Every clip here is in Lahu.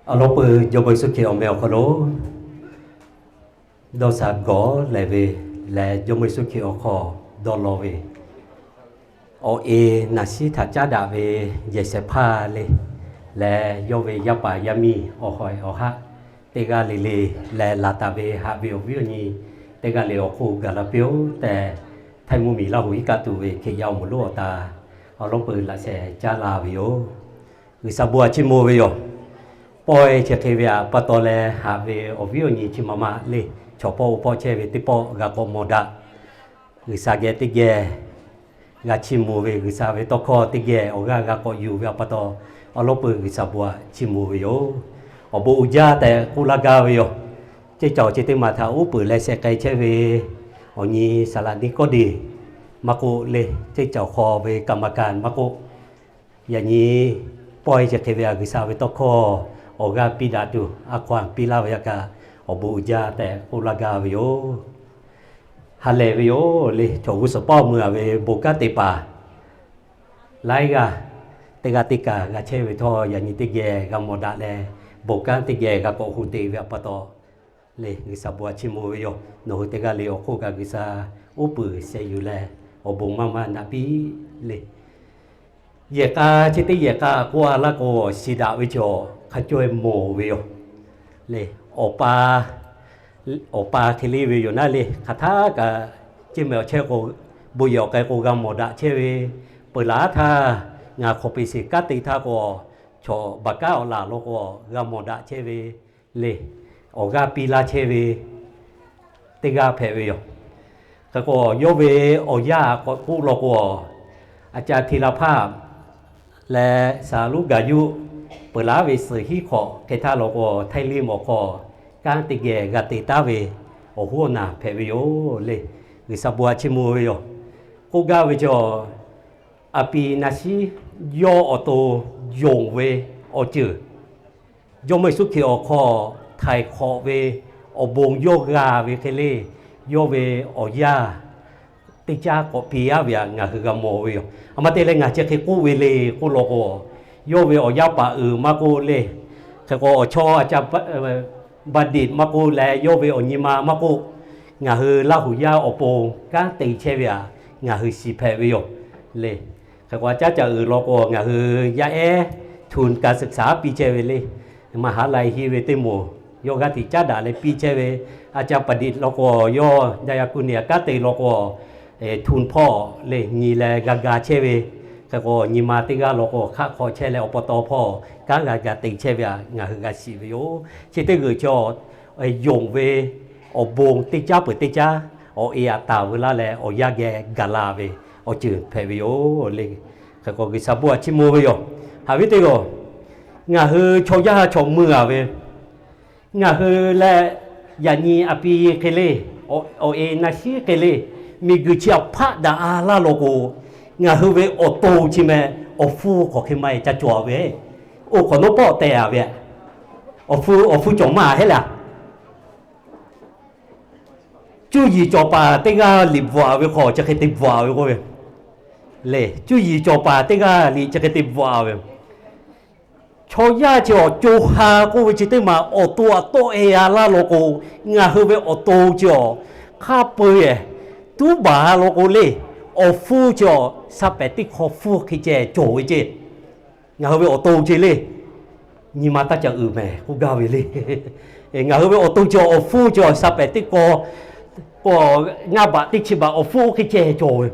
Awˬ lawn peuˬ Jawˇmawˇ Yeˍsuˆ Hkriꞈ awˬ meh awˬ hk'aw lo dawˇ sha gawˬ lehˬ ve leh, Jawˇmawˇ Yeˍsuˆ Hkriꞈ awˬ hk'aw dawˇ law ve awˬ e naˍ shiˉ htaꞈ caˉ daꞈ ve yehˬ shehˍ hpaˇ le, leh yawˇ ve yaˇ paˍ yaˇ miˇ awˬ hawˍ awˬ haˆ teˇ g'aˇ le le, leh laˬ taˍ ve haꞈ ve awˬ viˉ awˬ nyi teˇ g'aˇ le awˬ hk'oˆ gaˬ la piˇ-oˆ tehꞈ, Htaiˇ mvuhˇmiˬ Laˇ huˍ iˉ kaˆ tuˬ ve Hkriꞈ yaˇ awˬ moˍ lonˉ awˬ ta awˬ lawn peuˬ laꞈ sheh caˉ la ve yoˬ. G'uiˬsha bon htaꞈ chiˇ mvuh ve yoˬ. Pawehˇ chi hk'e ve pa taw leh, haꞈ ve awˬ viˉ awˬ nyi chi ma ma le, chaw pawˆ oˇ pawˆ chehˇ ve teˇ pawˆ g'a k'awꞈ mawˬ daꞈ. G'uiˬsha geh teˇ geh g'a chiˇ mvuh ve, G'uiˬsha ve tawˇ hkawˇ teˇ geh awˬ g'aˇ g'a k'awꞈ yuˬ ve pa taw, awˬ lawn peuˬ G'uiˬsha bon htaꞈ chiˇ mvuh ve yoˬ. Awˬ bon uiˍ jaˇ tehꞈ k'oˆ laˇ gaˇ ve yoˬ. Ceˇ cawˬ chi teˇ maˬ htaꞈ uˉ peunˍ leh sheh k'ai chehˇ ve awˬ nyi saˍ laꞈ Niˆkawˇdeˍ maˇ k'oˆ le, ceˇ cawˬ hk'aw ve กรรมการ maˇ k'oˆ, yaꞈ nyi pawehˇ chi hk'e ve G'uiˬsha ve tawˇ hkawˇ awˬ g'aˇ piˇ daꞈ tuˬ a hkaw-anˬ piˇ laˇ ve yaꞈ kaꞈ, awˬ bon uiˍ jaˇ tehꞈ k'oˆ laˇ gaˇ ve yoˬ. Ha lehˬ ve yoˬ le. Chaw g'uˇ suhˍ paˇ meuˇ-a ve bon kanˉ te paˍ laiˉ g'aˇ teˇ g'aˇ teˇ kaˬ g'a chehˇ ve htawˇ, yaꞈ nyi teˇ geh g'a mawˬ daꞈ leh, bon kanˉ teˇ geh g'a k'awꞈ hu te ve pa taw le, G'uiˬsha bon htaꞈ chiˇ mvuh ve yoˬ. Nawˬ hui teˇ g'aˇ le awˬ hk'oˆ kaꞈ G'uiˬsha uˉ peunˍ sheh yuˬ leh, awˬ bon maˇ maˇ naꞈ piˇ le. Yehˬ k'a chi teˇ yehˬ k'a k'oˆ-a laˇ k'o, shiˍ daꞈ ve chaw hk'a cawˇ-e mawˬ ve yoˬ le. Awˬ pa, awˬ pa hk'e le ve yoˬ naˉ le, hk'aˬ htaˇ kaꞈ ceˇ mehˍ awˬ chehˇ k'o, bon yehˬ awˬ k'ai k'o g'a mawˬ daꞈ chehˇ ve, peuˬ laˬ htaˇ ngaˬ hk'awꞈ peˍ sheˍ kanˉ te htaˇ k'o, chaw baˬ kanˉ awˬ laˬ law k'o g'a mawˬ daꞈ chehˇ ve le, awˬ g'aˇ piˇ laˇ chehˇ ve teˇ g'aˇ hpehꞈ ve yoˬ. Hk'e k'o, yawˇ ve awˬ yaˇ k'awꞈ k'oˆ law k'o, a ca hti la hpaˇ leh saˍ luˉ gaˬ yuˇ peuˬ laˬ ve suhˍ hiˉ hk'awꞈ hk'e htaˇ law k'o, Htaiˇ liˇ mawˬ hk'aw kanˉ teˇ geh g'a te taˉ ve awˬ hoˉ awˬ naˬ hpehꞈ ve yoˬ le. G'uiˬsha bon htaꞈ chiˇ mvuh ve yoˬ. K'oˆ gaˇ ve chaw, a pi naˍ shiˉ yawˇ awˬ to yonˍ ve awˬ ceuˬ, Jawˇmawˇ Yeˍsuˆ Hkriꞈ awˬ hk'aw htaiˍ hk'awꞈ ve awˬ bon yawˇ g'a ve hk'e le, yawˇ ve awˬ yaˇ teˇ caˉ k'awꞈ piˇ-a ve htaꞈ ngaˬ hui g'a mawˬ ve yoˬ. A ma te leh ngaˬ chi hk'e k'oˆ ve le k'oˆ law k'o, yawˇ ve awˬ yaˇ paˍ uiˍ maˇ k'oˆ le, hk'e k'o awˬ chawˇ a ca baˍdiꞈ maˇ k'oˆ leh, yawˇ ve awˬ nyi ma maˇ k'oˆ, ngaˬ hui Laˇ huˍ yaˇ awˬ pon kanˉ te chehˇ ve htaꞈ ngaˬ hui shiˍ hpehꞈ ve yoˬ le. Hk'e k'o, a caˉ ca uiˍ law k'o, ngaˬ hui yaˇ ehˉ ทุนการศึกษา piˇ chehˇ ve le. มหาลัย hiˇ ve teˇ moˍ yawˇ g'aˇ hteꞈ caˉ daꞈ leh piˇ chehˇ ve. A ca baˍdiꞈ law k'o, yawˇ ไดอะคอน a kanˉ te law k'o, ทุน hpawˇ le nyi leh g'a ga chehˇ ve. Hk'e k'o, nyi ma teˇ g'aˇ law k'o, hk'aˆ hk'aw chehˇ leh awˬ pa taw hpawˇ kanˉ g'a ga te chehˇ ve htaꞈ ngaˬ hui g'a shiˍ ve yoˬ. Chi teˇ g'uiˬ chaw yonˍ ve awˬ bon teˇ caˉ peuˬ teˇ caˉ awˬ e htaꞈ taˍ veu laˇ leh, awˬ yanˇ geh gaˬ la ve awˬ ceuˬ hpehꞈ ve yoˬ le. Hk'e k'o, G'uiˬsha bon htaꞈ chiˇ mvuh ve yoˬ. Haꞈ ve teˇ g'aˇ, ngaˬ hui chaw yaˇ chaw mui-a ve, ngaˬ hui leh yaꞈ nyi a pi hk'e le, awˬ e naˍ shiˉ hk'e le, miˬguiˬ chi htaꞈ hpaˆ daꞈ-a laˇ law k'o, ngaˬ hui ve awˬ to chi meh awˬ hpfuhˇ hk'aˬ hk'e maˇ heˆ ca cawˬ-a ve, oˇ hk'awꞈ nawˉ pawˆ teh-a ve, awˬ hpfuhˇ awˬ hpfuhˇ cawˬ maˇ heˆ le. Cuˇ yiˍ cawˬ paˍ teˇ g'aˇ liꞈ bvuhꞈ-a ve hk'aw chi hk'e te bvuhꞈ-a ve k'oˆ ve le. Cuˇ yiˍ cawˬ paˍ teˇ g'aˇ liꞈ chi hk'e te bvuhꞈ-a ve, chaw yaˇ chi awˬ co ha k'oˆ ve chi teˇ maˬ awˬ to htaꞈ tawˆ-e-a laˇ law k'o, ngaˬ hui ve awˬ to chi awˬ hk'aˇ peu-e tuˉ baˬ-a law k'o le, awˬ hpfuhˇ chi awˬ sha pehˍ teˇ hk'aw hpfuhˇ hk'e ceh cawˬ ve ceˇ. Ngaˬ hui ve awˬ to chi le, nyi ma taˇ ca uiˍ mehˍ k'oˆ gaˇ ve le. Ngaˬ hui ve awˬ to chi awˬ hpfuhˇ chi awˬ sha pehˍ teˇ hk'aw, ngaˇ baꞈ teˇ chi baꞈ awˬ hpfuhˇ oˇ hk'e ceh cawˬ ve.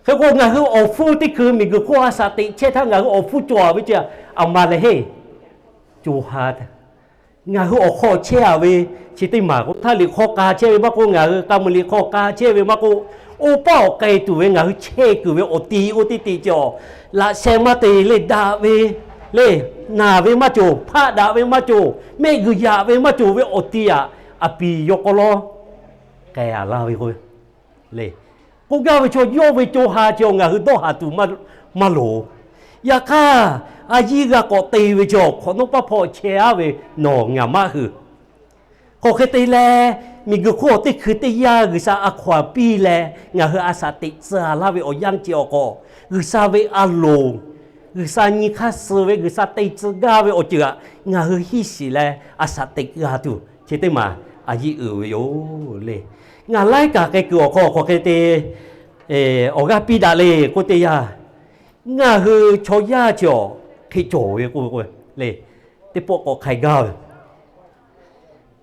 Hk'e k'o, ngaˬ hui awˬ hpfuhˇ teˇ hkui miˬguiˬ hk'oˆ a shaꞈ teꞈ chehˇ htaˇ ngaˬ hui awˬ hpfuhˇ cawˬ-a ve ceˇ, a ma lehˬ heˆ. Co ha, ngaˬ hui awˬ hk'aw chehˇ-a ve chi teˇ maˬ k'o, htaˇ liꞈ hk'aw k'a chehˇ ve maˇ k'oˆ, ngaˬ hui k'a muiˬ liꞈ hk'aw k'a chehˇ ve maˇ k'oˆ, oˇ paˆ awˬ k'ai tuˬ ve ngaˬ hui chehˇ kuiˬ ve awˬ ti oˇ teˇ ti cawˬ, laꞈ sheh maˇ te le daꞈ ve le, naˬ ve maˇ cawˬ, hpaˆ daꞈ ve maˇ cawˬ, mehˆ g'uiˬ yaꞈ ve maˇ cawˬ ve awˬ ti htaꞈ a pi yawˇ k'aw lawˉ k'ai-a laˇ ve k'o le. K'oˆ gaˇ ve chaw, yawˇ ve co ha chi awˬ ngaˬ hui dawˇ haˍ tuˬ maˇ loˍ. Yaꞈ hk'aˇ, a yiˇ g'a k'awꞈ te ve chi awˬ hk'awꞈ nawˉ paˆ hpawˇ chehˇ-a ve nawˬ ngaˬ maˇ hui. Hk'aˬ hk'e te leh, miˬguiˬ hk'oˆ awˬ teˇ hkui teˇ yanˇ G'uiˬsha a hkaw-anˬ piˇ leh ngaˬ hui a shaꞈ teꞈ tcuh-a laˇ ve awˬ yanˇ chi awˬ hk'aw, G'uiˬsha ve a loˍ G'uiˬsha nyi hk'aˇ suh ve, G'uiˬsha te tcuh gaˇ ve awˬ ceuˬ aꞈ ngaˬ hui hiˇ shiˍ leh a shaꞈ teꞈ g'a tuˬ chi teˇ maˬ a yiˇ uiˍ ve yoˬ le. Ngaˬ laiˉ kaꞈ k'ai kuiˬ awˬ hk'aw hk'aˬ hk'e te awˬ g'aˇ piˇ daꞈ le k'oˆ teˇ yanˇ, ngaˬ hui chaw yaˇ chi awˬ hk'e cawˬ ve k'oˆ ve k'o le, teˇ pawˆ k'awꞈ hk'ai gaˇ ve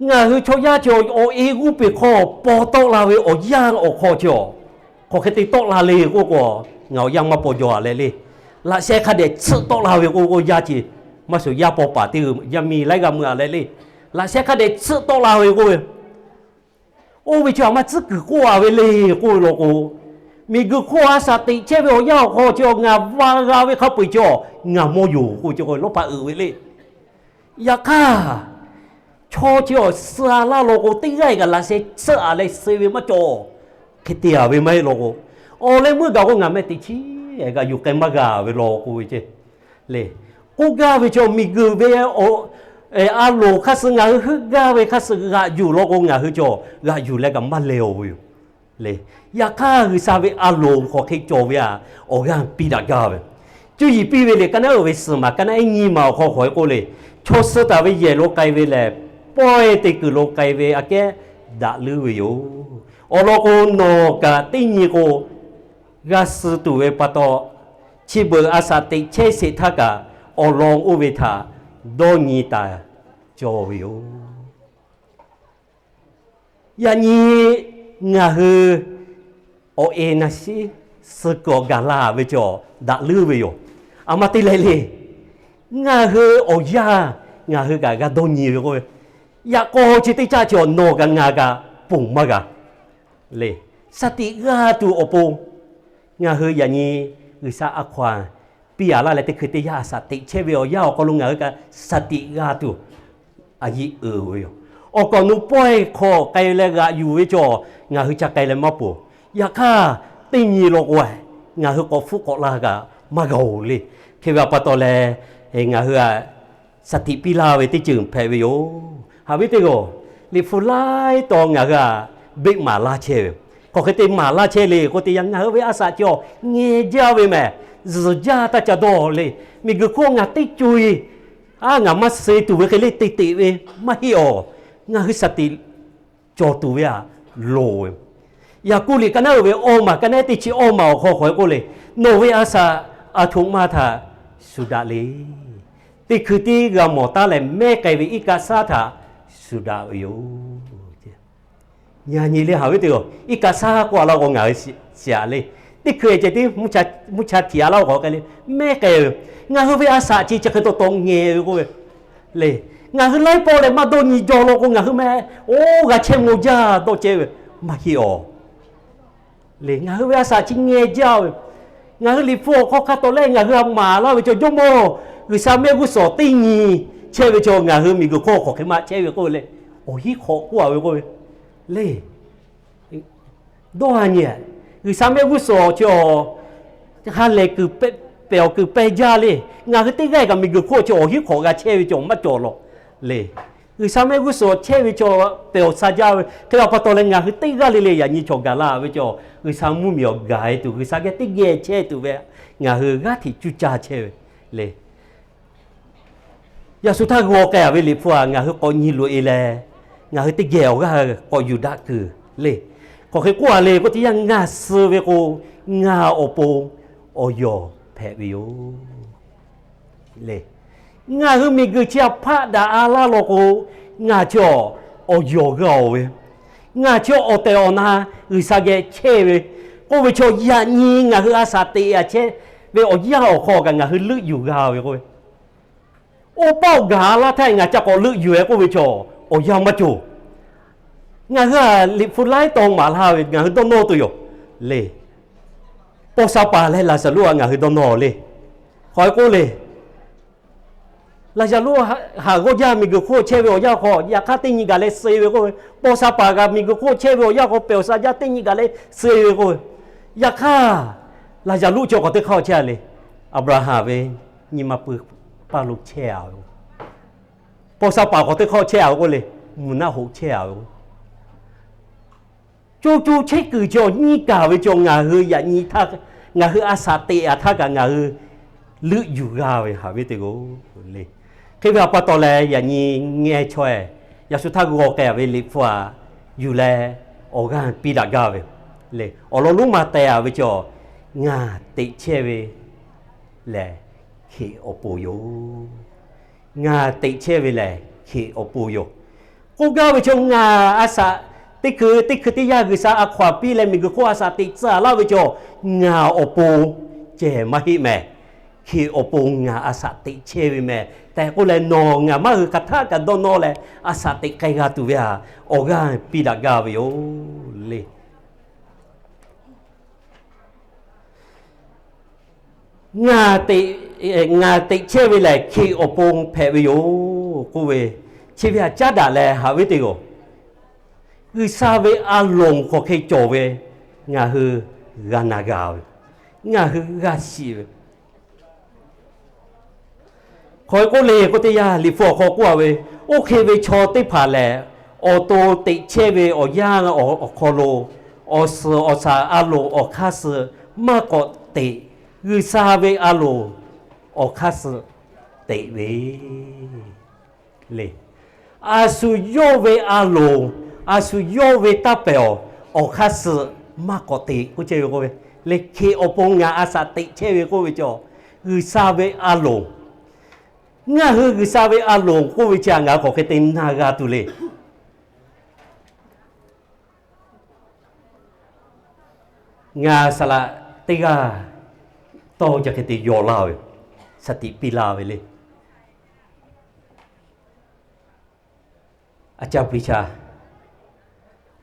Ngaˬ hui chaw yaˇ chi awˬ e g'oˇ peˬ hk'aw paw tawˆ la ve awˬ yanˇ awˬ hk'aw chi awˬ, hk'aˬ hk'e te tawˆ la le k'oˆ k'o, ngaˬ awˬ yanˇ maˇ paw jaw a leh le. Laꞈ sheh hk'a dehꞈ tsuhˆ tawˆ la ve k'oˆ k'o, yaˇ chi maˇ shuˍ yaˇ paw paˍ teˇ g'uiˬ yaˇ miˇ laiˉ g'aˇ meuˇ a leh le. Laꞈ sheh hk'a dehꞈ tsuhˆ tawˆ la ve k'oˆ ve, oˇ ve chi a maˇ tcuhˉ kuiˬ k'oˆ a ve le k'oˆ ve law k'o, miˬguiˬ hk'oˆ a shaꞈ teꞈ chehˇ ve awˬ yanˇ awˬ hk'aw chi ngaˬ va g'a ve hk'a peu-eˬ chi ngaˬ mawˇ yoˬ k'oˆ ve chi lawˉ hpaˇ uiˍ ve le. Yaꞈ hk'aˇ, chaw chi awˬ suh a laˇ law k'o, teˇ g'aˇ kaꞈ laꞈ sheh tsuhˆ a leh suh ve maˇ cawˬ. Hk'e te a ve maˇ heˆ law k'o, awˬ leh meuˇ gaˬ k'o ngaˬ meh teꞈ chiˉ g'aꞈ yuˬ k'ai maˇ g'a ve law k'oˆ ve ceh le. K'oˆ gaˇ ve chi miˬguiˬ ve a loˍ hk'aˇ suh ngaˬ hui heuˆ gaˇ ve hk'aˇ suh g'aꞈ yuˬ law k'o, ngaˬ hui chi g'aꞈ yuˬ leh kaꞈ maˇ leh-oˬ ve yoˬ le. Yaꞈ hk'aˇ, G'uiˬsha ve a loˍ hk'aˬ hk'e cawˬ ve aꞈ awˬ g'aˇ piˇ daꞈ gaˇ ve, cuˇ yiˍ piˇ ve le. Ka naˉ uiˍ ve suhˍ maˬ ka naˉ ehˉ nyiˇ maˬ awˬ hk'aw hk'aw e k'oˆ le, chaw suh taˍ ve yehˬ lo k'ai ve lehˬ, pawehˇ te kuiˬ lo k'ai ve aꞈ kehˉ daꞈ leuˉ ve yoˬ. Awˬ lawn k'o, nawˬ kaꞈ teˇ nyi k'o, g'a suh tuˬ ve pa taw, chi beuꞈ a shaꞈ teꞈ chehˇ sheˍ htaˇ kaꞈ, awˬ lawn oˇ ve htaꞈ dawˇ nyi taˍ cawˬ ve yoˬ. Yaꞈ nyi ngaˬ hui awˬ e na shiˉ suh kuiˬ awˬ gaˬ la ve cawˬ daꞈ leuˉ ve yoˬ. A ma te leh le, ngaˬ hui awˬ yanˇ ngaˬ hui kaꞈ g'a dawˇ nyi ve k'oˆ ve, yaꞈ k'aw chi teˇ caˆ chi awˬ nawˬ kaꞈ ngaˬ kaꞈ ponˬ maˇ g'a le. Shaˍ tiꞈ g'a tuˬ awˬ pon, ngaˬ hui yaꞈ nyi G'uiˬsha a hkaw-anˬ piˇ a laˇ leh, teˇ hkui teˇ yanˇ a shaꞈ teꞈ chehˇ ve awˬ yanˇ awˬ hk'aw lo ngaˬ hui kaꞈ shaˍ tiꞈ g'a tuˬ a yiˇ uiˍ ve yoˬ. Awˬ kaꞈ nawˬ pawehˇ hk'aw k'ai leh g'aꞈ yuˬ ve cawˬ ngaˬ hui ca k'ai leh maˇ ponˬ. Yaꞈ hk'aˇ, teˇ nyi law k'o, ngaˬ hui k'awꞈ hpfuhˆ k'awꞈ la kaꞈ maˇ g'a-oˬ le. Hk'e ve a pa taw leh, ngaˬ hui a shaˍ tiꞈ piˇ laˇ ve teˇ ceuˬ hpehꞈ ve yoˬ. Haꞈ ve teˇ g'aˇ, Liꞈ hpu laiˉ taw ngaˬ hui a beˆ maˍ laˇ chehˇ ve, hk'aˬ hk'e te maˍ laˇ chehˇ le k'oˆ teˇ yanˇ, ngaˬ hui ve a shaꞈ chi awˬ ngeh jaˇ ve mehˬ. Zuhˬ jaˇ taˇ ca dawˇ le. Miˬguiˬ hk'oˆ ngaˬ teˇ co-e, a ngaˬ maˇ suh tuˬ ve hk'e le te teꞈ ve maˇ heˆ awˬ. Ngaˬ hui shaˍ tiꞈ cawˬ tuˬ ve aꞈ loˍ ve. Yaꞈ k'oˆ liꞈ ka naˉ uiˍ ve awˇ maˬ, ka naˉ teˇ chi awˇ maˬ awˬ hk'aw hk'aw e k'oˆ le, nawˬ ve a shaꞈ aˬ htoꞈ ma htaꞈ shuˍ daꞈ le. Teˇ hkui tiˉ g'a mawˬ taˉ leh mehˉ k'ai ve iˉ kaˆ saˉ htaꞈ shuˍ daꞈ ve yoˬ. Yaꞈ nyi le, haꞈ ve teˇ g'aˇ, iˉ kaˆ saˉ k'oˆ a laˇ k'o ngaˬ hui shiˍ a le. Teˇ hkui ceh tiˉ mvuhˇ cha htiꞈ a laˇ k'o k'awꞈ k'ai le, mehˉ k'ai ve. Ngaˬ hui ve a shaꞈ chi chi hk'e taw taw ngeh ve k'oˆ ve le. Ngaˬ hui laiˉ pawˆ leh maˇ dawˇ nyi jaw law k'o, ngaˬ hui meh oˇ g'a chehˇ mvuh jaˇ dawˇ cehˇ ve maˇ heˆ awˬ le. Ngaˬ hui ve a shaꞈ chi ngeh jaˇ ve. Ngaˬ hui Liꞈ hpu awˬ hk'aw hk'a tawˍ leh ngaˬ hui a maˍ laˇ ve chaw Jawˇmawˇ G'uiˬsha mehˆ g'uˇ suhˍ teˇ nyi chehˇ ve chaw ngaˬ hui miˬguiˬ hk'oˆ hk'aˬ hk'e maˇ chehˇ ve k'oˆ ve le. Awˬ hinˉ hk'awꞈ k'oˆ a ve k'oˆ ve le. Dawˇ a nyi, G'uiˬsha mehˆ g'uˇ suhˍ chi awˬ ha lehˬ kuiˬ pehˬ awˬ kuiˬ pehˬ jaˇ le. Ngaˬ hui teˇ g'aˇ kaꞈ miˬguiˬ hk'oˆ chi awˬ hinˉ hk'awꞈ g'a chehˇ ve cawˬ maˇ cawˬ lawˬ le. G'uiˬsha mehˆ g'uˇ suhˍ chehˇ ve chaw pehˬ awˬ sha jaˇ ve hk'e a pa taw leh ngaˬ hui teˇ g'aˇ le le yaꞈ nyi chaw gaˬ la ve cawˬ, G'uiˬsha mvuhˇmiˬ awˬ gaˬ e tuˬ, G'uiˬsha geh teˇ geh chehˇ tuˬ ve ngaˬ hui g'aˇ hteꞈ cuˇ caˇ chehˇ ve le. Yaꞈ shu htaˇ g'aw k'ai a ve Liꞈ hpu aꞈ ngaˬ hui k'awꞈ nyi loꞈ e leh, ngaˬ hui teˇ geh awˬ g'aˇ k'awꞈ yuˬ daꞈ kuiˬ le. Hk'aˬ hk'e k'oˆ a le k'oˆ teˇ yanˇ, ngaˬ suh ve k'o, ngaˬ awˬ pon awˬ yawˬ hpehꞈ ve yoˬ le. Ngaˬ hui miˬguiˬ chi a hpaˆ daꞈ a laˇ law k'o, ngaˬ chi awˬ yawˬ g'a-oˬ ve, ngaˬ chi awˬ tehˬ awˬ na G'uiˬsha geh chehˇ ve k'oˆ ve chaw yaꞈ nyi ngaˬ hui a shaꞈ teꞈ a chehˇ ve awˬ yanˇ awˬ hk'aw kaꞈ ngaˬ hui leuˆ yuˬ g'a ve k'oˆ ve, oˇ paˆ awˬ gaˬ a laˇ htaˇ ngaˬ ca k'awꞈ leuˆ yuˬ e k'oˆ ve chaw awˬ yanˇ maˇ cawˬ. Ngaˬ hui a Liꞈ hpu laiˉ taw maˍ laˇ ve ngaˬ hui dawˇ nawˇ tuˬ yoˬ le. Paw sha paˍ leh Laˍzaˍruˆ a ngaˬ hui dawˇ nawˇ le. Hk'aˬ hk'e k'oˆ le, Laˍzaˍruˆ haꞈ g'awˇ jaˇ miˬguiˬ hk'oˆ chehˇ ve awˬ yanˇ hk'aw, yaꞈ hk'aˇ teˇ nyi gaˬ leh suh e ve k'oˆ ve, paw sha paˍ kaꞈ miˬguiˬ hk'oˆ chehˇ ve awˬ yanˇ hk'aw pehˬ awˬ sha jaˇ teˇ nyi gaˬ leh suh e ve k'oˆ ve, yaꞈ hk'aˇ Laˍzaˍruˆ chi k'awꞈ teˇ hk'aˇ chehˇ a le. Aˍbraˍhanˍ ve nyi ma pui paˇ lo chehˇ a ve, paw sha paˍ k'awꞈ teˇ hk'aˇ chehˇ a ve k'oˆ le, mvuhˬ naˆ hoꞈ chehˇ a ve k'o, co co chehˇ kuiˬ chi awˬ nyiˇ kaˬ ve chaw ngaˬ hui yaꞈ nyi htaˇ, ngaˬ hui a shaꞈ teꞈ a htaˇ kaꞈ ngaˬ hui leuˆ yuˬ g'a ve haꞈ ve teˇ g'aˇ le. Hk'e ve awˬ pa taw leh yaꞈ nyi ngeh chaweh, yaꞈ shu htaˇ g'aw k'ai-a ve Liꞈ hpu aꞈ yuˬ leh awˬ g'aˇ piˇ daꞈ gaˇ ve le. Awˬ lawn lonˉ ma teh-a ve chaw, ngaˬ teꞈ chehˇ ve lehˬ, hkeꞈ awˬ pon yoˬ. Ngaˬ teꞈ chehˇ ve lehˬ, hkeꞈ awˬ pon yoˬ. K'oˆ gaˇ ve chaw, ngaˬ a shaꞈ teˇ hkui teˇ hkui teˇ yanˇ G'uiˬsha a hkaw-anˬ piˇ leh miˬguiˬ hk'oˆ a shaꞈ teꞈ tcuh-a laˇ ve chaw, ngaˬ awˬ pon ceh maˇ heˆ mehˍ. Hkeꞈ awˬ pon ngaˬ a shaꞈ teꞈ chehˇ ve mehˍ tehꞈ k'oˆ leh, nawˬ ngaˬ maˇ hui hk'aˬ htaˆ kaꞈ dawˇ nawˇ leh a shaꞈ teꞈ k'ai g'a tuˬ ve htaꞈ awˬ g'aˇ piˇ daꞈ gaˇ ve yoˬ le. Ngaˬ teꞈ, ngaˬ teꞈ chehˇ ve lehˬ, hkeꞈ awˬ pon hpehꞈ ve yoˬ k'oˆ ve, chi ve htaꞈ caˉ daꞈ leh haꞈ ve teˇ g'aˇ, G'uiˬsha ve a lonˍ k'awꞈ hk'e cawˬ ve ngaˬ hui g'a na g'a ve, ngaˬ hui g'a shiˍ ve. Hk'aw e k'oˆ le k'o, teˇ yanˇ Liꞈ hpu awˬ hk'aw k'oˆ-a ve, oˇ hk'e ve chaw teˇ hpaˍ lehˬ, awˬ to teꞈ chehˇ ve awˬ yanˇ awˬ hk'aw lo awˬ suhˍ awˬ shaˍ a lonˍ awˬ hk'aˇ suh maˇ k'awꞈ teꞈ, G'uiˬsha ve a lonˍ awˬ hk'aˇ suh teꞈ ve le. A shu yawˇ ve a lonˍ, a shu yawˇ ve taˇ pehˍ awˬ, awˬ hk'aˇ suh maˇ k'awꞈ teꞈ k'oˆ chehˇ ve k'oˆ ve le. Hkeꞈ awˬ pon ngaˬ a shaꞈ teꞈ chehˇ ve k'oˆ ve chaw, G'uiˬsha ve a lonˍ. Ngaˬ hui G'uiˬsha ve a lonˍ k'oˆ ve chi htaꞈ ngaˬ hui hk'aˬ hk'e te na g'a tuˬ le. Ngaˬ saˍ laꞈ teˇ g'aˇ tawˇ ca hk'e te yaw laˇ ve, shaˍ tiꞈ piˇ laˇ ve le. A ca pi cha,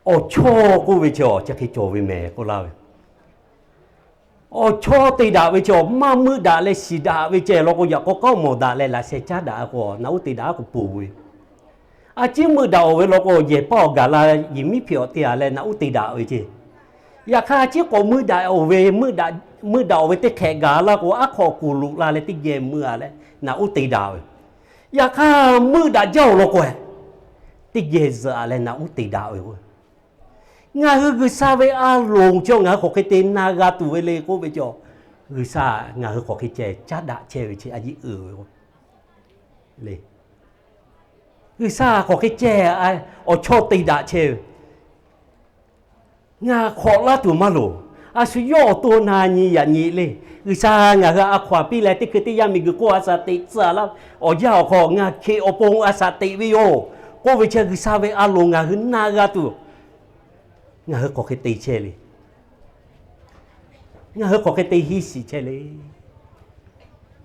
awˬ chawˇ k'oˆ ve chi awˬ chi hk'e cawˬ ve mehˍ k'oˆ laˇ ve. Awˬ chawˇ te daꞈ ve chi awˬ maˇ meuˆ daꞈ leh shiˍ daꞈ ve ceh law k'o, yaꞈ k'aw k'aˉ mawˬ daꞈ leh laꞈ sheh caˉ daꞈ k'o, naꞈ uˉ te daꞈ a k'o poˬ ve. A ciˉ meuˆ daꞈ-oˬ ve law k'o, yehˬ paˇ awˬ gaˬ la, yehˬ miˉ hpeꞈ awˬ te-a leh naꞈ uˉ te daꞈ ve ceh. Yaꞈ hk'aˇ, a ciˉ k'awꞈ meuˆ daꞈ-oˬ ve, meuˆ daꞈ-oˬ ve teˇ hk'ehꞈ gaˬ laˇ k'o, aˉ hk'aw kuˬ loꞈ la leh teˇ geh meuˆ-a leh naꞈ uˉ te daꞈ ve. Yaꞈ hk'aˇ, meuˆ daꞈ jaˇ-oˬ law k'o, teˇ geh zuhꞈ-a leh naꞈ uˉ te daꞈ ve k'o, ngaˬ hui G'uiˬsha ve a lonˍ chi ngaˬ hui hk'aˬ hk'e te na g'a tuˬ ve le k'oˆ ve chaw, G'uiˬsha ngaˬ hui hk'aˬ hk'e ceh caˉ daꞈ chehˇ ve chi a ciˉ uiˍ ve k'o le. G'uiˬsha hk'aˬ hk'e ceh awˬ chawˇ te daꞈ chehˇ ve, ngaˬ hk'awꞈ laˇ tuˬ maˇ loˍ. A shu yawˇ awˬ to na nyi yaꞈ nyi le. G'uiˬsha ngaˬ hui a hkaw-anˬ piˇ leh teˇ hkui teˇ yanˇ miˬguiˬ hk'oˆ a shaꞈ teꞈ tcuh-a laˇ awˬ yanˇ awˬ hk'aw, ngaˬ hkeꞈ awˬ pon a shaꞈ teꞈ ve yoˬ k'oˆ ve chi G'uiˬsha ve a lonˍ ngaˬ hui na g'a tuˬ, ngaˬ hui hk'aˬ hk'e te chehˇ le. Ngaˬ hui hk'aˬ hk'e te hiˇ shiˍ chehˇ le.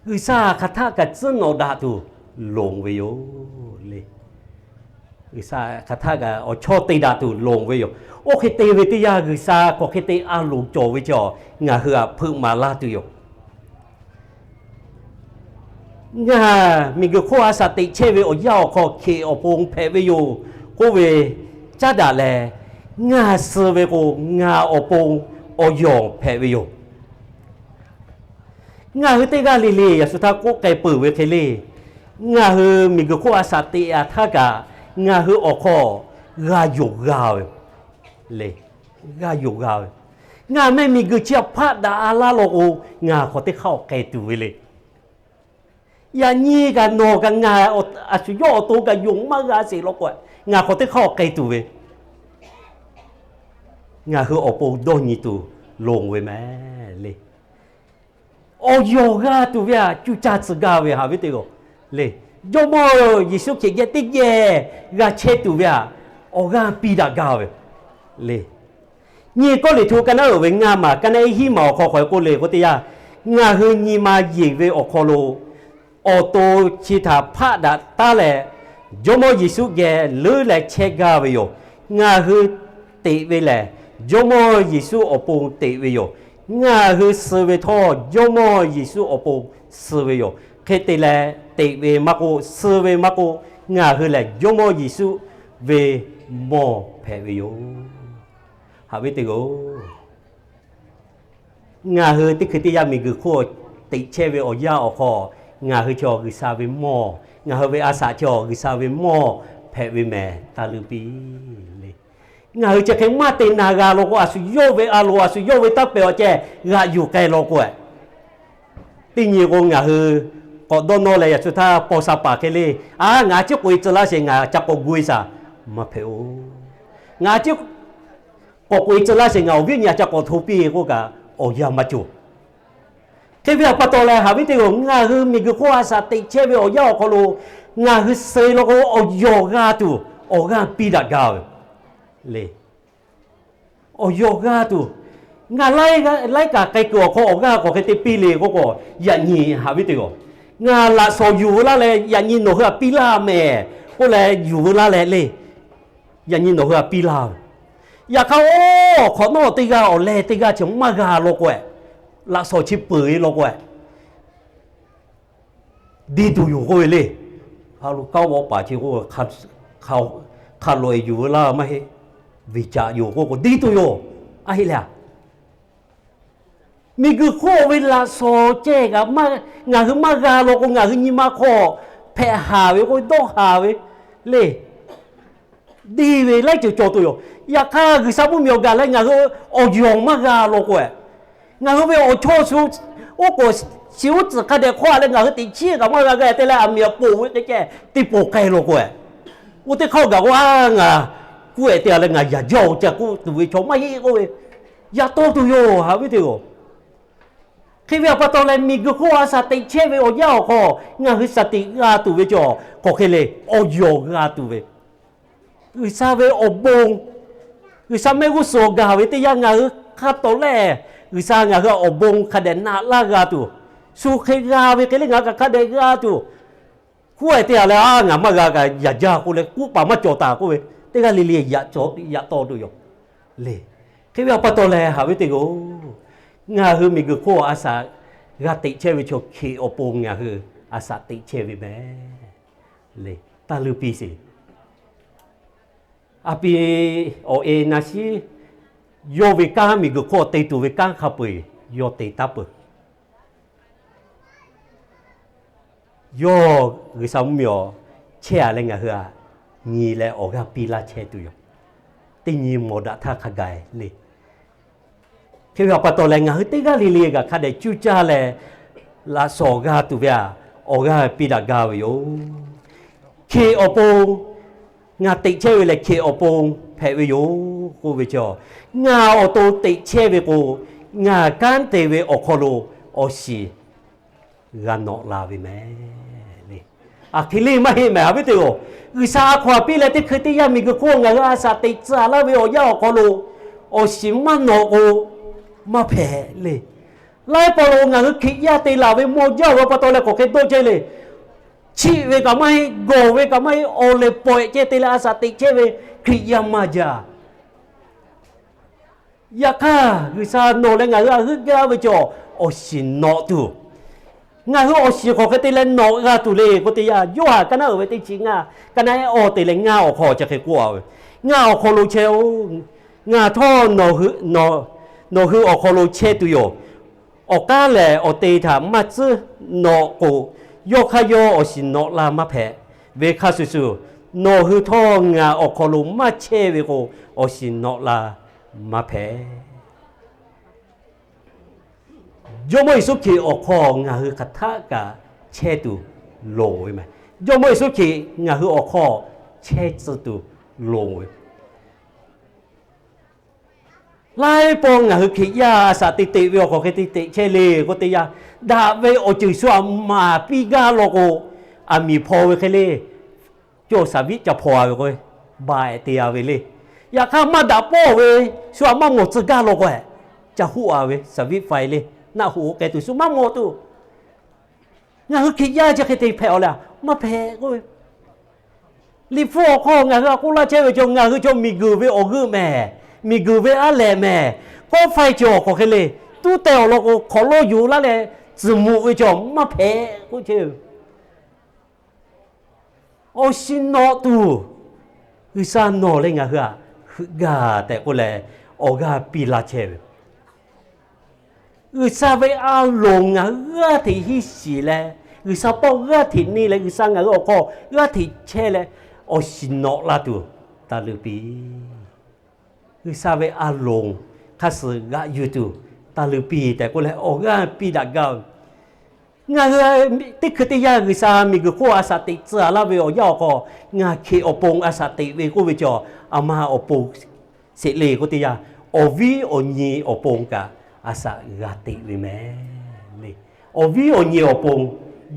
G'uiˬsha hk'aˬ htaˆ kaꞈ tcuhˉ nawꞈ daꞈ tuˬ lonˍ ve yoˬ le. G'uiˬsha hk'aˬ htaˆ kaꞈ awˬ chawˇ te daꞈ tuˬ lonˍ ve yoˬ. Oˇ hk'e te ve teˇ yanˇ, G'uiˬsha hk'aˬ hk'e te a lonˍ cawˬ ve chaw ngaˬ hui htaꞈ hpeuꞈ maˍ laˇ tuˬ yoˬ. Ngaˬ miˬguiˬ hk'oˆ a shaꞈ teꞈ chehˇ ve awˬ yanˇ awˬ hk'aw hkeꞈ awˬ pon hpehꞈ ve yoˬ k'oˆ ve caˉ daꞈ leh, ngaˬ suh ve k'o, ngaˬ awˬ pon awˬ yawˬ hpehꞈ ve yoˬ. Ngaˬ hui teˇ g'aˇ le le yaꞈ shu htaˇ k'oˆ k'ai peuˬ ve hk'e le, ngaˬ hui miˬguiˬ hk'oˆ a shaꞈ teꞈ-a htaˇ kaꞈ, ngaˬ hui awˬ hk'aw g'a yonˍ g'a ve le. G'a yonˍ g'a ve, ngaˬ meh miˬguiˬ chi htaꞈ hpaˆ daꞈ-a laˇ law k'o, ngaˬ hk'aˬ teˇ hk'aˇ awˬ k'ai tuˬ ve le. Yaꞈ nyi kaꞈ nawˬ kaꞈ ngaˬ a shu yawˇ awˬ to kaꞈ yonˍ maˇ g'a sheˍ law k'o, ngaˬ hk'aˬ teˇ hk'aˇ awˬ k'ai tuˬ ve, ngaˬ hui awˬ pon dawˇ nyi tuˬ lonˍ ve mehˍ le. Awˬ yawˬ g'a tuˬ ve htaꞈ cuˇ caˇ tcuh gaˇ ve haꞈ ve teˇ g'aˇ le. Jawˇmawˇ Yeˍsuˆ Hkriꞈ geh teˇ geh g'a chehˇ tuˬ ve htaꞈ awˬ g'aˇ piˇ daꞈ gaˇ ve le. Nyi Kawˇrenˍhtuˆ ka naˉ uiˍ ve ngaˇ maˬ ka naˉ hiˉ maˬ awˬ hk'aw hk'aw e k'oˆ le k'o teˇ yanˇ, ngaˬ hui nyi ma yeˬ ve awˬ hk'aw lo awˬ to chi htaꞈ hpaˆ daꞈ taˉ leh, Jawˇmawˇ Yeˍsuˆ geh leuˉ leh chehˇ gaˇ ve yoˬ. Ngaˬ hui teꞈ ve lehˬ, Jawˇmawˇ Yeˍsuˆ awˬ pon teꞈ ve yoˬ. Ngaˬ hui suh ve htawˇ, Jawˇmawˇ Yeˍsuˆ awˬ pon suh ve yoˬ. Hk'e te leh, teꞈ ve maˇ k'oˆ, suh ve maˇ k'oˆ, ngaˬ hui lehˬ Jawˇmawˇ Yeˍsuˆ ve mawˇ hpehꞈ ve yoˬ. Haꞈ ve teˇ g'aˇ, ngaˬ hui teˇ hkui teˇ yanˇ miˬguiˬ hk'oˆ teꞈ chehˇ ve awˬ yanˇ awˬ hk'aw, ngaˬ hui chaw G'uiˬsha ve mawˇ, ngaˬ hui ve a shaꞈ chaw G'uiˬsha ve mawˇ hpehꞈ ve mehˍ taˇ leuˉ piˇ le. Ngaˬ hui chi hk'e maˇ te na g'a law k'o, a shu yawˇ ve a loˍ, a shu yawˇ ve taˇ pehˍ awˬ ceh g'aꞈ yuˬ k'ai law k'o, Teˇ nyi k'o, ngaˬ hui k'awꞈ dawˇ nawˇ leh yaꞈ shu htaˇ paw sha paˍ hk'e le, a, ngaˬ ciˉ k'oꞈ-e tcuh laˇ sheˍ, ngaˬ ca k'awꞈ gu-e shaˍ, maˇ hpehꞈ-oˬ. Ngaˬ ciˉ k'awꞈ k'oꞈ-e tcuh laˇ sheˍ, ngaˬ awˬ viˉ awˬ nyi a ca k'awꞈ hto piˇ k'oˆ kaꞈ awˬ yanˇ maˇ cawˬ. Hk'e ve awˬ pa taw leh, haꞈ viˉ teˇ g'aˇ, ngaˬ hui miˬguiˬ hk'oˆ a shaꞈ teꞈ chehˇ ve awˬ yanˇ awˬ hk'aw lo ngaˬ hui suh-e law k'o, awˬ yawˬ g'a tuˬ awˬ g'aˇ piˇ daꞈ gaˇ ve le. Awˬ yawˬ g'a tuˬ, ngaˬ laiˉ kaꞈ k'ai kuiˬ awˬ hk'aw awˬ g'aˇ k'awꞈ hk'e te piˇ le k'oˆ k'o, yaꞈ nyi haꞈ viˉ teˇ g'aˇ, ngaˬ laꞈ shawnˍ yuˬ veu laˇ leh, yaꞈ nyi nawˬ hui htaꞈ piˇ laˇ mehˍ k'oˆ leh yuˬ veu laˇ leh le. Yaꞈ nyi nawˬ hui htaꞈ piˇ laˇ ve. Yaꞈ hk'aˇ, oˇ hk'awꞈ nawˉ teˇ g'aˇ awˬ leh teˇ g'aˇ chi maˇ g'a law k'o-e, laꞈ shawnˍ chi peuˬ-e law k'o-e, deˇ tuˬ yoˬ k'oˆ ve le. Hk'a lo kanˉ vawˆ paˍ chi k'o, hk'a loꞈ-e yuˬ veu laˇ maˇ heˆ, viˬ caꞈ yoˬ k'oˆ k'o, deˇ tuˬ yoˬ. A heˆ le a? Miˬguiˬ hk'oˆ ve laꞈ shawnˍ ceh kaꞈ ngaˬ hui maˇ g'a law k'o, ngaˬ hui nyi ma hk'aw hpehꞈ haˍ ve k'o, dawˇ haˍ ve le. Deˇ ve laiˉ ceuˬ cawˬ tuˬ yoˬ. Yaꞈ hk'aˇ, G'uiˬsha mvuhˇmiˬ awˬ gaˬ leh ngaˬ hui awˬ yawˬ maˇ g'a law k'o-e, ngaˬ hui ve awˬ chawˇ shu oˉ k'oˍ shiˍ uˉ tcuhˍ hk'a dehꞈ hk'awˇ a leh ngaˬ hui teꞈ chiˉ kaꞈ maˇ g'a g'a te leh, aˬ miˍ awˬ poˬ ve hk'e ceh teˇ poˬ k'ai law k'o-e, oˇ teˇ hk'aˇ gaˬ k'o, a, ngaˬ kuˉ-ehˍ te-a leh ngaˬ yaꞈ jaˇ-oˬ ca k'oˆ tuˬ ve chaw maˇ heˆ k'oˆ ve, yaꞈ taw tuˬ yoˬ haꞈ viˉ teˇ g'aˇ. Hk'e ve awˬ pa taw leh, miˬguiˬ hk'oˆ a shaꞈ teꞈ chehˇ ve awˬ yanˇ awˬ hk'aw ngaˬ hui shaˍ tiꞈ g'a tuˬ ve cawˬ hk'aˬ hk'e le, awˬ yawˬ g'a tuˬ ve, G'uiˬsha ve awˬ bon, G'uiˬsha mehˆ g'uˇ suhˍ awˬ gaˬ ve teˇ yanˇ ngaˬ hui hk'a tawˍ lehˬ, G'uiˬsha ngaˬ hui awˬ bon hk'a dehꞈ naꞈ laˇ g'a tuˬ, shu hk'e g'a ve hk'e le ngaˬ hui kaꞈ hk'a dehꞈ g'a tuˬ, kuˉ-ehˍ te-a leh, a, ngaˬ maˇ g'a kaꞈ yaꞈ jaˇ k'oˆ leh kuˉ paˍ maˇ cawˬ taˍ k'oˆ ve, teˇ g'aˇ le le yaꞈ taw tuˬ yoˬ le. Hk'e ve awˬ pa taw leh haꞈ viˉ teˇ g'aˇ, ngaˬ hui miˬguiˬ hk'oˆ a shaꞈ g'a teꞈ chehˇ ve chaw Hkriꞈ awˬ pon ngaˬ hui a shaꞈ teꞈ chehˇ ve mehˍ le. Taˇ leuˇ piˇ sheˍ. A pi awˬ e na shiˉ yawˇ ve kanˉ miˬguiˬ hk'oˆ te tuˬ ve kanˉ hk'a peu-eˬ yawˇ te taˉ peuˬ. Yawˇ G'uiˬsha mvuhˇmiˬ awˬ chehˇ-a leh ngaˬ hui htaꞈ nyi leh awˬ g'aˇ piˇ laˇ chehˇ tuˬ yoˬ. Teˇ nyi mawˬ daꞈ htaˇ hk'a gaˬ le. Hk'e ve awˬ pa taw leh ngaˬ hui teˇ g'aˇ le le kaꞈ hk'a dehꞈ cuˇ caˇ leh, laꞈ shawnˍ g'a tuˬ ve a, awˬ g'aˇ piˇ daꞈ gaˇ ve yoˬ. Hkriꞈ awˬ pon ngaˬ teꞈ chehˇ ve lehˬ Hkriꞈ awˬ pon hpehꞈ ve yoˬ k'oˆ ve chaw, ngaˬ awˬ to teꞈ chehˇ ve k'o, ngaˬ kanˉ te ve awˬ hk'aw lo awˬ shiˍ g'a nawꞈ la ve mehˍ le. Aˬ hk'e le maˇ heˆ mehˍ, haꞈ viˉ teˇ g'aˇ. G'uiˬsha a hkaw-anˬ piˇ leh teˇ hkui teˇ yanˇ miˬguiˬ hk'oˆ ngaˬ hui a shaꞈ teꞈ tcuh laˇ ve awˬ yanˇ awˬ hk'aw lo awˬ shiˍ maˇ nawꞈ k'o, maˇ hpehꞈ le. Laiˉ pawˆ lo ngaˬ hui Hkriꞈ yaˇ te laˬ ve mawˬ jaˇ ve awˬ pa taw leh hk'aˬ hk'e dawˇ chehˇ le. Chiˆ ve kaꞈ maˇ heˆ, gawˬ ve kaꞈ maˇ heˆ, awˬ lehˬ pawehꞈ ceh te leh a shaꞈ teꞈ chehˇ ve Hkriꞈ yaˇ maˇ jaˇ. Yaꞈ hk'aˇ, G'uiˬsha nawˬ leh ngaˬ hui a heuˆ gaˇ ve cawˬ awˬ shiˍ nawꞈ tuˬ, ngaˬ hui awˬ shiˍ hk'aˬ hk'e te leh nawꞈ g'a tuˬ le k'oˆ teˇ yanˇ, Yoˇhanˬ ka naˆ uiˍ ve teˇ chi ngaˇ, ka naˆ ehˉ awˇ te leh ngaˇ awˬ hk'aw chi hk'e k'oˆ-a ve, Ngaˬ awˬ hk'aw lo chehˇ-oˬ. Ngaˬ htawˇ nawˬ hui awˬ hk'aw lo chehˇ tuˬ yoˬ. Awˬ k'aˉ lehˬ awˬ te htaꞈ maˇ tcuhˉ nawꞈ k'o, yawˇ hk'aˇ yawˇ awˬ shiˍ nawꞈ la maˇ hpehꞈ ve hk'a shuˍ shuˍ, nawˬ hui htawˇ ngaˬ awˬ hk'aw lo maˇ chehˇ ve k'o, awˬ shiˍ nawꞈ la maˇ hpehꞈ. Jawˇmawˇ Yeˍsuˆ Hkriꞈ awˬ hk'aw ngaˬ hui hk'aˬ htaˆ kaꞈ chehˇ tuˬ loˍ ve mehˍ. Jawˇmawˇ Yeˍsuˆ Hkriꞈ ngaˬ hui awˬ hk'aw chehˇ tcuh tuˬ loˍ ve. Laiˉ pawˆ ngaˬ hui Hkriꞈ yaˇ a shaꞈ te teꞈ ve awˬ hk'aw hk'e te teꞈ chehˇ le k'oˆ teˇ yanˇ, daꞈ ve awˬ ceuˬ shu aꞈ maˍ piˇ gaˇ law k'o, aˬ miˍ hpaw ve hk'e le, cawˇ shaˍ viˆ ca hpaw-a ve k'o, ba ehˍ te-a ve le. Yaꞈ hk'aˇ maˇ daꞈ pawˇ ve shu aꞈ maˇ mawˬ tcuh gaˇ law k'o, ca hoˆ-a ve shaˍ viˆ faiˍ le, naˆ hoꞈ k'ai tuˬ shu maˇ mawˬ tuˬ. Ngaˬ hui Hkriꞈ yaˇ chi hk'e te hpehꞈ-a leh, maˇ hpehꞈ k'oˆ ve. Liꞈ hpu awˬ hk'aw ngaˬ hui a k'oˆ laˇ chehˇ ve cawˬ, ngaˬ hui cawˬ miˬguiˬ ve awˬ g'euˆ mehˍ, miˬguiˬ ve aˉ lehꞈ mehˍ, kawˆ faiˇ cawˬ hk'aˬ hk'e le, tuˉ teh awˬ lawn k'o hk'awꞈ lawˇ yuˬ laˇ leh tzuhˬ muꞈ ve cawˬ maˇ hpehꞈ k'oˆ chehˇ ve. Awˬ shiˍ nawꞈ tuˬ, G'uiˬsha nawˬ leh ngaˬ hui aꞈ heuˆ gaˇ tehꞈ k'oˆ leh, awˬ g'aˇ piˇ laˇ chehˇ ve. G'uiˬsha ve a loˍ ngaˬ hui g'aˇ hteꞈ hiˇ shiˍ leh, G'uiˬsha pawˆ g'aˇ hteꞈ neˇ leh, G'uiˬsha ngaˬ hui awˬ hk'aw g'aˇ hteꞈ chehˇ leh, awˬ shiˍ nawꞈ la tuˬ taˇ leuˇ piˇ. G'uiˬsha ve a loˍ hk'a suhˍ g'aꞈ yuˬ tuˬ taˇ leuˇ piˇ tehꞈ k'oˆ leh, awˬ g'aˇ piˇ daꞈ gaˇ ve. Ngaˬ hui teˇ hkui teˇ yanˇ G'uiˬsha miˬguiˬ hk'oˆ a shaꞈ teꞈ tcuh laˇ ve awˬ yanˇ awˬ hk'aw, ngaˬ hkeꞈ awˬ pon a shaꞈ teꞈ ve k'oˆ ve chaw, a ma awˬ pon sheˍ le k'oˆ teˇ yanˇ, awˬ viˉ awˬ nyi awˬ pon kaꞈ a shaꞈ g'a teꞈ ve mehˍ le. Awˬ viˉ awˬ nyi awˬ pon,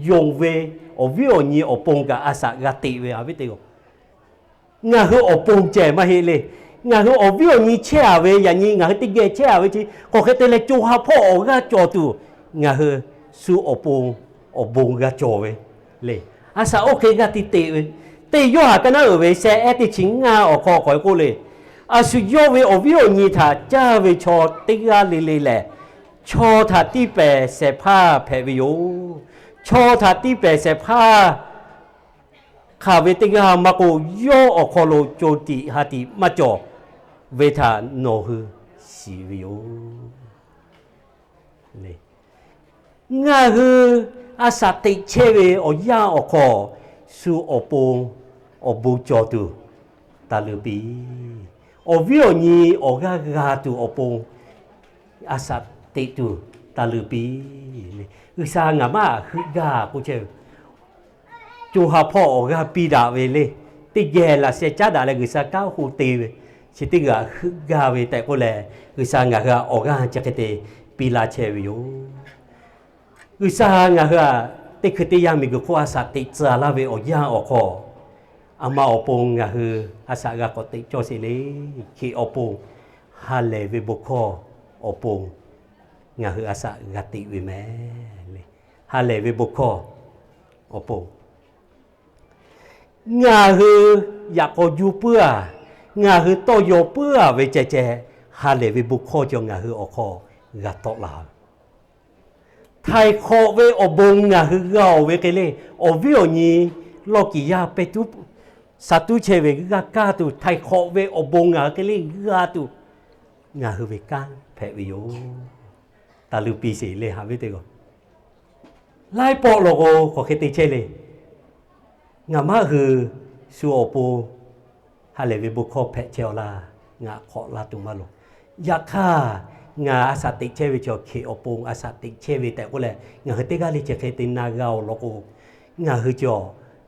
yonˍ ve awˬ viˉ awˬ nyi awˬ pon kaꞈ a shaꞈ g'a teꞈ ve, a viˉ teˇ g'aˇ. Ngaˬ hui awˬ pon ceh maˇ heˆ le. Ngaˬ hui awˬ viˉ awˬ nyi chehˇ a ve, yaꞈ nyi ngaˬ hui teˇ geh chehˇ a ve chi hk'aˬ hk'e te leh co ha hpawˇ awˬ g'aˇ cawˬ tuˬ, ngaˬ hui shu awˬ pon awˬ bon g'a cawˬ ve le. A shaꞈ oˇ hk'e g'a te teꞈ ve, teˇ Yoˇhanˬ ka naˉ uiˍ ve sheh ehˉ teˇ chi ngaˇ awˬ hk'aw k'awꞈ e k'oˆ le, a shu yawˇ ve awˬ viˉ awˬ nyi htaꞈ caˇ ve chaw teˇ g'aˇ le le lehˬ, chaw htaꞈ tiˇ pehˍ shehˍ hpaˇ hpehꞈ ve yoˬ. Chaw htaꞈ tiˇ pehˍ shehˍ hpaˇ hk'aˬ ve teˇ g'aˇ maˇ k'oˆ, yawˇ awˬ hk'aw lo co tiꞈ ha tiꞈ maˇ cawˬ ve htaꞈ nawˬ hui shiˍ ve yoˬ. Ngaˬ hui a shaꞈ teꞈ chehˇ ve awˬ yanˇ awˬ hk'aw, shu awˬ pon awˬ bon cawˬ tuˬ taˍ luˬ piˇ. Awˬ viˉ awˬ nyi awˬ g'aˇ g'a tuˬ awˬ pon a shaꞈ teꞈ tuˬ taˍ luˬ piˇ. G'uiˬsha ngaˬ maˇ heuˆ gaˇ k'oˆ chehˇ ve, co ha hpawˇ awˬ g'aˇ piˇ daꞈ ve le. Teˇ geh laꞈ sheh caˉ daꞈ leh G'uiˬsha kanˉ hu te ve, chi teˇ g'aˇ heuˆ gaˇ ve tehꞈ k'oˆ leh, G'uiˬsha ngaˬ hui htaꞈ awˬ g'aˇ chi hk'e te piˇ laˇ chehˇ ve yoˬ. G'uiˬsha ngaˬ hui htaꞈ teˇ hkui teˇ yanˇ miˬguiˬ hk'oˆ a shaꞈ teꞈ tcuh laˇ ve awˬ yanˇ awˬ hk'aw, a ma awˬ pon ngaˬ hui a shaꞈ g'a k'awꞈ teꞈ cawˇ sheˍ le. Hkeꞈ awˬ pon ha lehˬ ve bon hkawˇ awˬ pon ngaˬ hui a shaꞈ g'a teꞈ ve mehˍ le. Ha lehˬ ve bon hkawˇ awˬ pon ngaˬ hui yaꞈ k'aw juˇ puiˉ a, ngaˬ hui tawˇ yaw puiˉ a ve ceh ceh, ha lehˬ ve bon hkawˇ cawˬ ngaˬ hui awˬ hk'aw g'a tawˆ la ve. Htaiˍ hk'awꞈ ve awˬ bon ngaˬ hui g'a oˬ ve hk'e le, awˬ viˉ awˬ nyi lawˇ kiˍ yaˇ pehˇ tuˉ, sha tuˉ chehˇ ve g'a kaˇ tuˬ, htaiˍ hk'awꞈ ve awˬ bon ngaˬ hui hk'e le g'a tuˬ, ngaˬ hui ve kanˉ hpehꞈ ve yoˬ. Taˍ luˬ piˇ sheˍ le, haꞈ viˉ teˇ g'aˇ. Laiˉ pawˆ law k'o hk'aˬ hk'e te chehˇ le. Ngaˬ maˇ hui shu awˬ pon ha lehˬ ve bon hkawˇ hpehꞈ chehˇ aw laˇ, ngaˬ hk'awꞈ la tuˬ maˇ loˍ. Yaꞈ hk'aˇ, ngaˬ a shaꞈ teꞈ chehˇ ve chaw hkeꞈ awˬ pon a shaꞈ teꞈ chehˇ ve tehꞈ k'oˆ leh, ngaˬ hui teˇ g'aˇ le chi hk'e te na g'a oˬ law k'o, ngaˬ hui cawˬ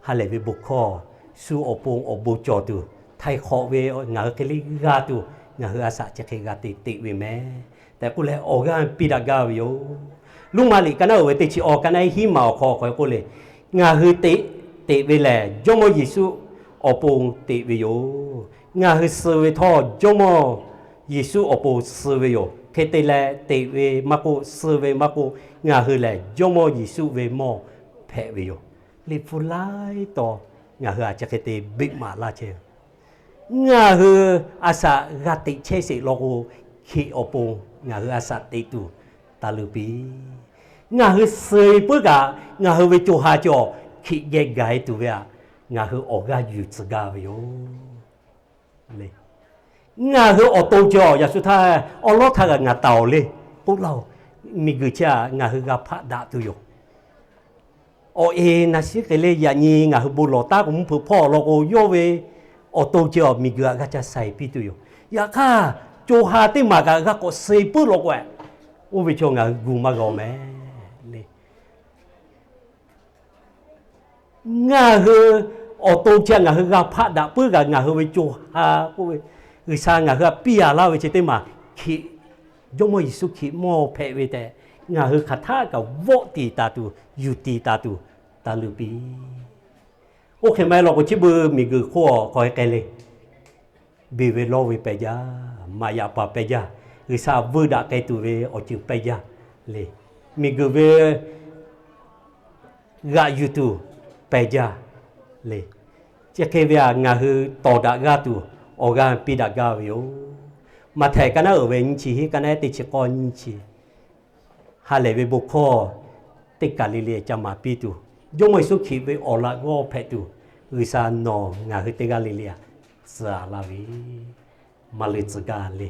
ha lehˬ ve bon hkawˇ, shu awˬ pon awˬ bon cawˬ tuˬ, htaiˍ hk'awꞈ ve ngaˬ hui hk'e le g'a tuˬ, ngaˬ hui a shaꞈ chi hk'e g'a te teꞈ ve mehˍ tehꞈ k'oˆ leh awˬ g'aˇ piˇ daꞈ gaˇ ve yoˬ. Roˉmaꞈ liꞈ ka naˉ uiˍ ve teˇ chi awˬ ka naˉ hiˉ maˬ awˬ hk'aw k'awꞈ k'oˆ le, ngaˬ hui te teꞈ ve lehˬ Jawˇmawˇ Yeˍsuˆ awˬ pon teꞈ ve yoˬ. Ngaˬ hui suh ve htawˇ Jawˇmawˇ Yeˍsuˆ awˬ pon suh ve yoˬ. Hk'e te leh teꞈ ve maˇ k'oˆ, suh ve maˇ k'oˆ, ngaˬ hui lehˬ Jawˇmawˇ Yeˍsuˆ ve mawˇ hpehꞈ ve yoˬ. Liꞈ hpu laiˉ taw ngaˬ hui a chi hk'e te beˆ maˍ laˇ chehˇ ve Ngaˬ hui a shaꞈ g'a teꞈ chehˇ sheˍ law k'o, hkeꞈ awˬ pon ngaˬ hui a shaꞈ teꞈ tuˬ taˍ luˬ piˇ. Ngaˬ hui suh-e puiˉ kaꞈ, ngaˬ hui ve co ha cawˬ hkeꞈ geh gaˬ-e tuˬ ve htaꞈ ngaˬ hui awˬ g'aˇ yuˬ tcuh gaˇ ve yoˬ. Ngaˬ hui awˬ to cawˬ yaꞈ shu htaˇ, awˉ lawˉ htaˇ kaꞈ ngaˬ taˍ-oˬ le k'oˆ laˇ-oˬ. Miˬguiˬ chi htaꞈ ngaˬ hui g'a hpaˆ daꞈ tuˬ yoˬ. Awˬ e na shiˉ hk'e le, yaꞈ nyi ngaˬ hui bon lawˬ taˉ k'o, mvuhˇ hpeuꞈ hpawˇ awˬ lawn k'o, yawˇ ve awˬ to ceh awˬ miˬguiˬ htaꞈ g'a ca shaiˍ piˇ tuˬ yoˬ. Yaꞈ hk'aˇ, co ha teˇ maˬ kaꞈ g'a k'awꞈ suh-e puiˉ law k'o, oˇ ve chaw ngaˬ hui gu maˇ g'a-oˬ mehˍ le. Ngaˬ hui awˬ to chi htaꞈ ngaˬ hui g'a hpaˆ daꞈ puiˉ kaꞈ, ngaˬ hui ve co ha k'oˆ ve, G'uiˬsha ngaˬ hui htaꞈ piˇ-a laˇ ve chi teˇ maˬ hkeꞈ, Jawˇmawˇ Yeˍsuˆ Hkriꞈ mawˇ hpehꞈ ve tehꞈ, ngaˬ hui hk'aˬ htaˆ kaꞈ vawˆ tiˍ taˍ tuˬ, yuˬ tiˍ taˍ tuˬ, taˍ luˬ piˇ. Oˇ hk'e maˇ heˆ law k'o, chi beuꞈ miˬguiˬ hk'oˆ awˬ hk'aw hk'e le, beˬ ve lawˇ ve pehˬ jaˇ, maꞈ yaꞈ paˍ pehˬ jaˇ, G'uiˬsha veuˇ daꞈ k'ai tuˬ ve awˬ ceuˬ pehˬ jaˇ le. Miˬguiˬ ve g'aꞈ yuˬ tuˬ pehˬ jaˇ le. Chi hk'e ve htaꞈ ngaˬ hui tawˍ daꞈ g'aˇ tuˬ awˬ g'aˇ piˇ daꞈ gaˇ ve yoˬ. Maꞈhtehˍ ka naˉ uiˍ ve nyiˇ chi hiˆ, ka naˉ teˇ chi k'awˇ nyiˇ chi, ha lehˬ ve bon hkawˇ teˇ kaˬ le le ca maˍ piˇ tuˬ, Jawˇmawˇ Yeˍsuˆ Hkriꞈ ve awˬ laꞈ g'awˇ hpehꞈ tuˬ, G'uiˬsha nawˬ ngaˬ hui teˇ g'aˇ le le htaꞈ tcuh-a laˇ ve, maˇ leuˬ tcuh gaˇ le.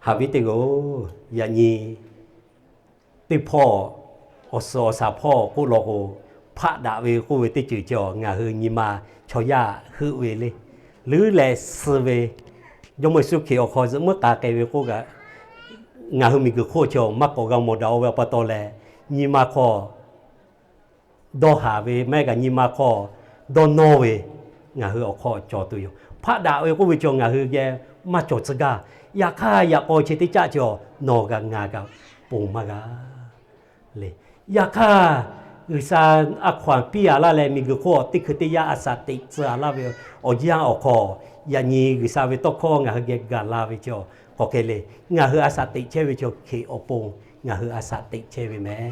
Haꞈ ve teˇ g'aˇ-oˬ, yaꞈ nyi teˇ hpawˇ awˬ suhˍ awˬ shaˍ hpawˇ k'oˆ law k'o, hpaˆ daꞈ ve k'oˆ ve teˇ ceuˬ cawˬ ngaˬ hui nyi ma chaw yaˇ heuˆ ve le. Leuˉ leh suh ve, Jawˇmawˇ Yeˍsuˆ Hkriꞈ awˬ hk'aw zuhꞈ muiˉ k'a k'ai ve k'oˆ kaꞈ, ngaˬ hui miˬguiˬ hk'oˆ cawˬ maˇ k'awꞈ g'a mawˬ daꞈ-o ve awˬ pa taw leh, nyi ma hk'aw dawˇ haˍ ve maˇ heˆ kaꞈ nyi ma hk'aw dawˇ nawˇ ve ngaˬ hui awˬ hk'aw cawˬ tuˬ yoˬ. Hpaˆ daꞈ ve k'oˆ ve chaw ngaˬ hui geh maˇ cawˬ tcuh gaˇ. Yaꞈ hk'aˇ, yaꞈ k'aw chi teˇ caˆ chaw nawˬ kaꞈ ngaˬ kaꞈ ponˬ maˇ g'a le. Yaꞈ hk'aˇ, G'uiˬsha a hkaw anˬ piˇ a laˇ leh miˬguiˬ hk'oˆ teˇ hkui teˇ yanˇ a shaꞈ teꞈ tcuh a laˇ ve awˬ yanˇ awˬ hk'aw, yaꞈ nyi G'uiˬsha ve tawˇ hkawˇ ngaˬ hui geh gaˬ la ve chaw k'awꞈ hk'e le. Ngaˬ hui a shaꞈ teꞈ chehˇ ve chaw Hkriꞈ awˬ pon ngaˬ hui a shaꞈ teꞈ chehˇ ve meh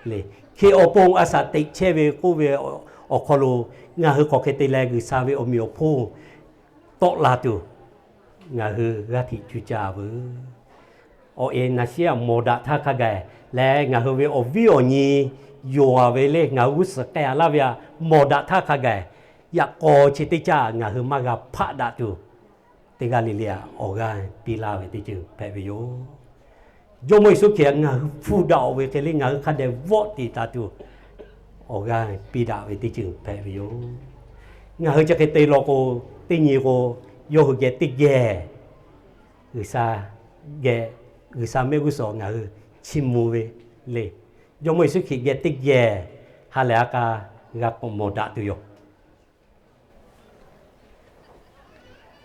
le. Hkriꞈ awˬ pon a shaꞈ teꞈ chehˇ ve k'oˆ ve awˬ hk'aw lo ngaˬ hui k'awꞈ hk'e te leh G'uiˬsha ve awˬ meꞈ awˬ hponˇ tawˆ la tuˬ ngaˬ hui g'aˇ htiꞈ cuˇ caˇ veuˬ. Awˬ e naˍ shiˉ a mawˬ daꞈ htaˇ hk'a gaˬ leh ngaˬ hui ve awˬ viˉ awˬ nyi yonˍ a ve le ngaˬ hui g'uˇ suhˍ k'ai a laˇ ve a mawˬ daꞈ htaˇ hk'a gaˬ, yaꞈ k'aw chi teˇ caˆ ngaˬ hui maˇ g'a hpaˆ daꞈ tuˬ, teˇ g'aˇ le le a awˬ g'aˇ piˇ laˇ ve teˇ ceuˬ hpehꞈ ve yoˬ. Jawˇmawˇ Yeˍsuˆ Hkriꞈ ngaˬ hui hpu daꞈ ve hk'e le ngaˬ hui hk'a dehꞈ vawˆ tiˍ taˍ tuˬ awˬ g'aˇ piˇ daꞈ ve teˇ ceuˬ hpehꞈ ve yoˬ. Ngaˬ hui chi hk'e te law k'o, teˇ nyi k'o, yawˇ hui geh teˇ geh G'uiˬsha geh, G'uiˬsha mehˆ g'uˇ suhˍ ngaˬ hui chiˇ mvuh ve le. Jawˇmawˇ Yeˍsuˆ Hkriꞈ geh teˇ geh ha lehˬ a k'a g'a k'awꞈ mawˬ daꞈ tuˬ yoˬ.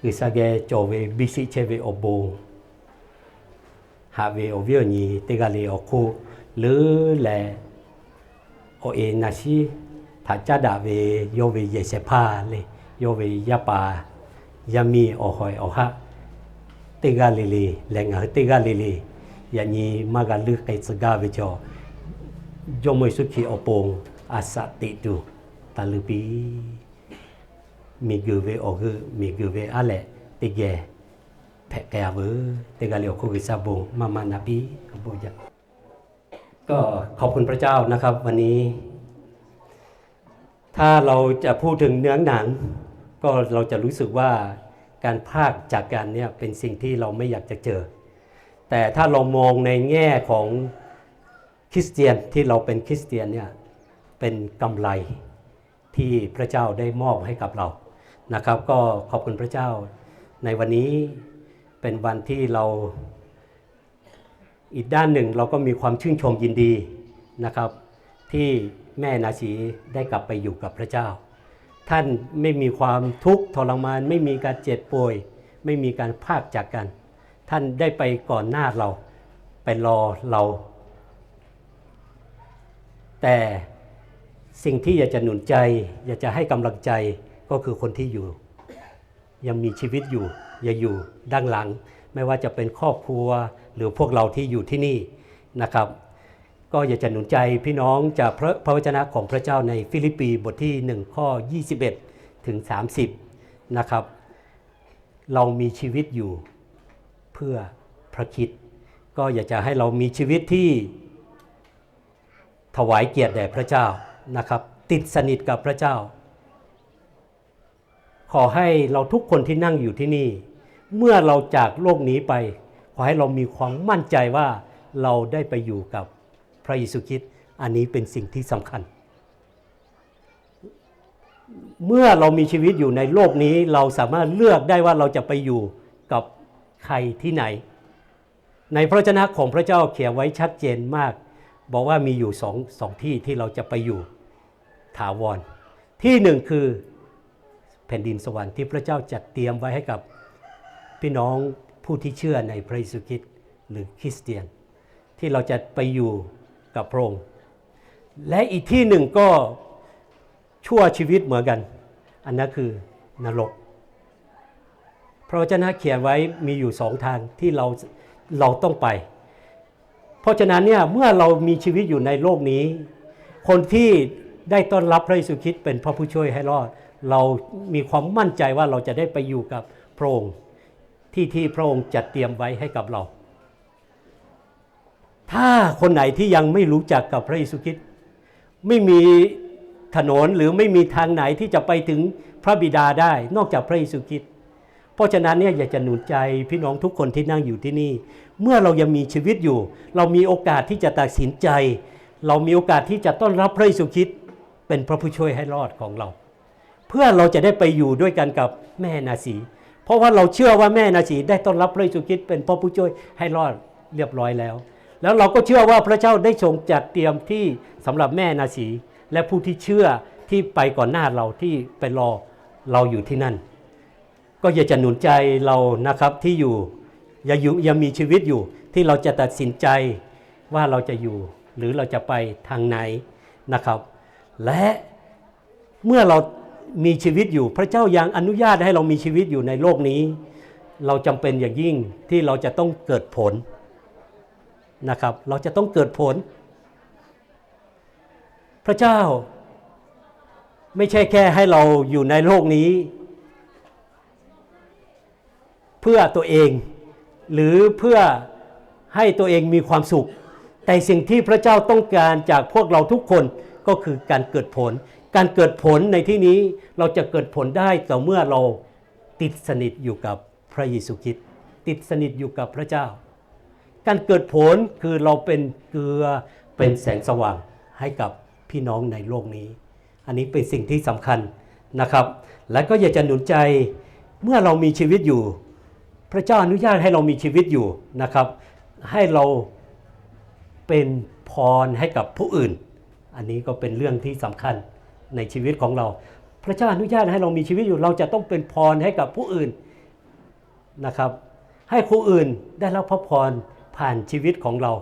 G'uiˬsha geh cawˬ ve biˇ sheˆ chehˇ ve awˬ bon haꞈ ve awˬ viˉ awˬ nyi teˇ g'aˇ le awˬ hk'oˆ leuˉ leh, awˬ e naˍ shiˉ htaꞈ caˉ daꞈ ve yawˇ ve yehˬ shehˍ hpaˇ le, yawˇ ve yaˇ paˍ yaˇ miˇ awˬ hawehˬ awˬ haˆ teˇ g'aˇ le le leh ngaˬ hui teˇ g'aˇ le le, yaꞈ nyi maˇ g'a leuˆ k'ai tcuh gaˇ ve chaw, Jawˇmawˇ Yeˍsuˆ Hkriꞈ awˬ pon a shaꞈ teꞈ tuˬ taˇ leuˆ piˇ. Miˬguiˬ ve awˬ g'euˆ miˬguiˬ ve aˉ lehꞈ teˇ geh hpehꞈ k'ai a veuˬ. Teˇ g'aˇ le awˬ hk'oˆ G'uiˬsha bon maˇ maˇ naꞈ piˇ. ก็ขอบคุณพระเจ้านะครับ วันนี้ ถ้าเราจะพูดถึงเนื้อหนัง ก็เราจะรู้สึกว่าการพรากจากกันเนี่ยเป็นสิ่งที่เราไม่อยากจะเจอ แต่ถ้าเรามองในแง่ของคริสเตียนที่เราเป็นคริสเตียนเนี่ยเป็นกำไรที่พระเจ้าได้มอบให้กับเรานะครับ ก็ขอบคุณพระเจ้าในวันนี้เป็นวันที่เรา อีกด้านหนึ่งเราก็มีความชื่นชมยินดีนะครับ ที่แม่นาชีได้กลับไปอยู่กับพระเจ้า ท่านไม่มีความทุกข์ทรมาน ไม่มีการเจ็บป่วย ไม่มีการพรากจากกัน ท่านได้ไปก่อนหน้าเรา ไปรอเรา แต่สิ่งที่อยากจะหนุนใจ อยากจะให้กำลังใจ ก็คือคนที่อยู่ ยังมีชีวิตอยู่ ยังอยู่ด้านหลัง ไม่ว่าจะเป็นครอบครัว หรือพวกเราที่อยู่ที่นี่นะครับ ก็อยากจะหนุนใจพี่น้องจากพระพระวจนะของพระเจ้าในฟิลิปปีบทที่หนึ่งข้อยี่สิบเอ็ดถึงสามสิบนะครับ เรามีชีวิตอยู่เพื่อพระคริสต์ ก็อยากจะให้เรามีชีวิตที่ถวายเกียรติแด่พระเจ้านะครับ ติดสนิทกับพระเจ้า ขอให้เราทุกคนที่นั่งอยู่ที่นี่ เมื่อเราจากโลกนี้ไป ขอให้เรามีความมั่นใจว่าเราได้ไปอยู่กับพระเยซูคริสต์ อันนี้เป็นสิ่งที่สำคัญ เมื่อเรามีชีวิตอยู่ในโลกนี้ เราสามารถเลือกได้ว่าเราจะไปอยู่กับใครที่ไหน ในพระวจนะของพระเจ้าเขียนไว้ชัดเจนมาก บอกว่ามีอยู่สองสองที่ที่เราจะไปอยู่ถาวร ที่หนึ่งคือแผ่นดินสวรรค์ที่พระเจ้าจัดเตรียมไว้ให้กับพี่น้องผู้ที่เชื่อในพระเยซูคริสต์หรือคริสเตียน ที่เราจะไปอยู่กับพระองค์ และอีกที่หนึ่งก็ชั่วชีวิตเหมือนกัน อันนั้นคือนรก พระวจนะเขียนไว้มีอยู่สองทางที่เราเราต้องไป เพราะฉะนั้นเนี่ยเมื่อเรามีชีวิตอยู่ในโลกนี้ คนที่ได้ต้อนรับพระเยซูคริสต์เป็นพระผู้ช่วยให้รอด เรามีความมั่นใจว่าเราจะได้ไปอยู่กับพระองค์ ที่ที่พระองค์จัดเตรียมไว้ให้กับเรา ถ้าคนไหนที่ยังไม่รู้จักกับพระเยซูคริสต์ ไม่มีถนนหรือไม่มีทางไหนที่จะไปถึงพระบิดาได้นอกจากพระเยซูคริสต์ เพราะฉะนั้นเนี่ยอยากจะหนุนใจพี่น้องทุกคนที่นั่งอยู่ที่นี่ เมื่อเรายังมีชีวิตอยู่ เรามีโอกาสที่จะตัดสินใจ เรามีโอกาสที่จะต้อนรับพระเยซูคริสต์เป็นพระผู้ช่วยให้รอดของเรา เพื่อเราจะได้ไปอยู่ด้วยกันกับแม่นาชี เพราะว่าเราเชื่อว่าแม่นาชีได้ต้อนรับพระเยซูคริสต์เป็นพระผู้ช่วยให้รอดเรียบร้อยแล้ว แล้วเราก็เชื่อว่าพระเจ้าได้ทรงจัดเตรียมที่สำหรับแม่นาชี และผู้ที่เชื่อที่ไปก่อนหน้าเราที่ไปรอเราอยู่ที่นั่น ก็อยากจะหนุนใจเรานะครับที่อยู่ยังอยู่ยังมีชีวิตอยู่ ที่เราจะตัดสินใจว่าเราจะอยู่หรือเราจะไปทางไหนนะครับ และเมื่อเรามีชีวิตอยู่ พระเจ้ายังอนุญาตให้เรามีชีวิตอยู่ในโลกนี้ เราจำเป็นอย่างยิ่งที่เราจะต้องเกิดผลนะครับ เราจะต้องเกิดผล พระเจ้าไม่ใช่แค่ให้เราอยู่ในโลกนี้ เพื่อตัวเอง หรือเพื่อให้ตัวเองมีความสุข แต่สิ่งที่พระเจ้าต้องการจากพวกเราทุกคนก็คือการเกิดผล การเกิดผลในที่นี้เราจะเกิดผลได้ต่อเมื่อเราติดสนิทอยู่กับพระเยซูคริสต์ ติดสนิทอยู่กับพระเจ้า การเกิดผลคือเราเป็นเกลือเป็นแสงสว่างให้กับพี่น้องในโลกนี้ อันนี้เป็นสิ่งที่สำคัญนะครับ และก็อยากจะหนุนใจ เมื่อเรามีชีวิตอยู่ พระเจ้าอนุญาตให้เรามีชีวิตอยู่นะครับ ให้เราเป็นพรให้กับผู้อื่น อันนี้ก็เป็นเรื่องที่สำคัญในชีวิตของเรา พระเจ้าอนุญาตให้เรามีชีวิตอยู่ เราจะต้องเป็นพรให้กับผู้อื่นนะครับ ให้คนอื่นได้รับพระพรผ่านชีวิตของเรา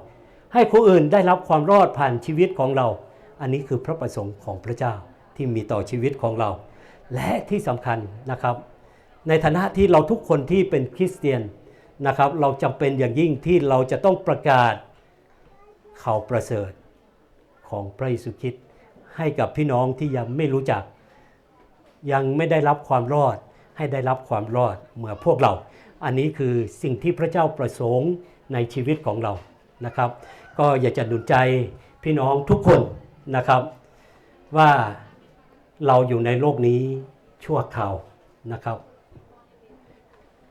ให้คนอื่นได้รับความรอดผ่านชีวิตของเรา อันนี้คือพระประสงค์ของพระเจ้าที่มีต่อชีวิตของเรา และที่สำคัญนะครับ ในฐานะที่เราทุกคนที่เป็นคริสเตียนนะครับ เราจำเป็นอย่างยิ่งที่เราจะต้องประกาศข่าวประเสริฐของพระเยซูคริสต์ให้กับพี่น้องที่ยังไม่รู้จัก ยังไม่ได้รับความรอด ให้ได้รับความรอดเหมือนพวกเรา อันนี้คือสิ่งที่พระเจ้าประสงค์ในชีวิตของเรานะครับ ก็อยากจะหนุนใจพี่น้องทุกคนนะครับ ว่าเราอยู่ในโลกนี้ชั่วคราวนะครับ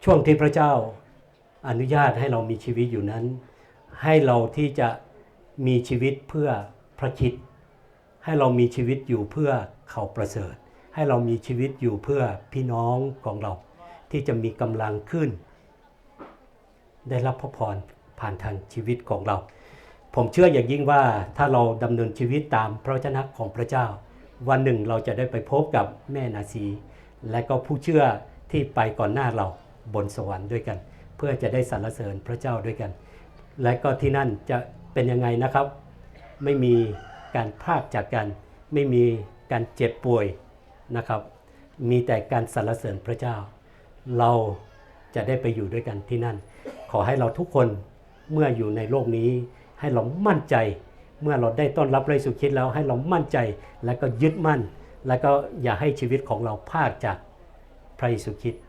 ช่วงที่พระเจ้าอนุญาตให้เรามีชีวิตอยู่นั้น ให้เราที่จะมีชีวิตเพื่อพระคริสต์ ให้เรามีชีวิตอยู่เพื่อข่าวประเสริฐ ให้เรามีชีวิตอยู่เพื่อพี่น้องของเรา ที่จะมีกำลังขึ้น ได้รับพระพรผ่านทางชีวิตของเรา ผมเชื่ออย่างยิ่งว่าถ้าเราดำเนินชีวิตตามพระวจนะของพระเจ้า วันหนึ่งเราจะได้ไปพบกับแม่นาซี และก็ผู้เชื่อที่ไปก่อนหน้าเราบนสวรรค์ด้วยกัน เพื่อจะได้สรรเสริญพระเจ้าด้วยกัน และก็ที่นั่นจะเป็นยังไงนะครับ ไม่มีการพรากจากกัน ไม่มีการเจ็บป่วยนะครับ มีแต่การสรรเสริญพระเจ้า เราจะได้ไปอยู่ด้วยกันที่นั่น ขอให้เราทุกคนเมื่ออยู่ในโลกนี้ ให้เรามั่นใจ เมื่อเราได้ต้อนรับพระเยซูคริสต์แล้ว ให้เรามั่นใจ และก็ยึดมั่น และก็อย่าให้ชีวิตของเราพรากจากพระเยซูคริสต์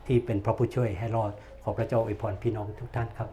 ที่เป็นพระผู้ช่วยให้รอด ขอพระเจ้าอวยพรพี่น้องทุกท่านครับ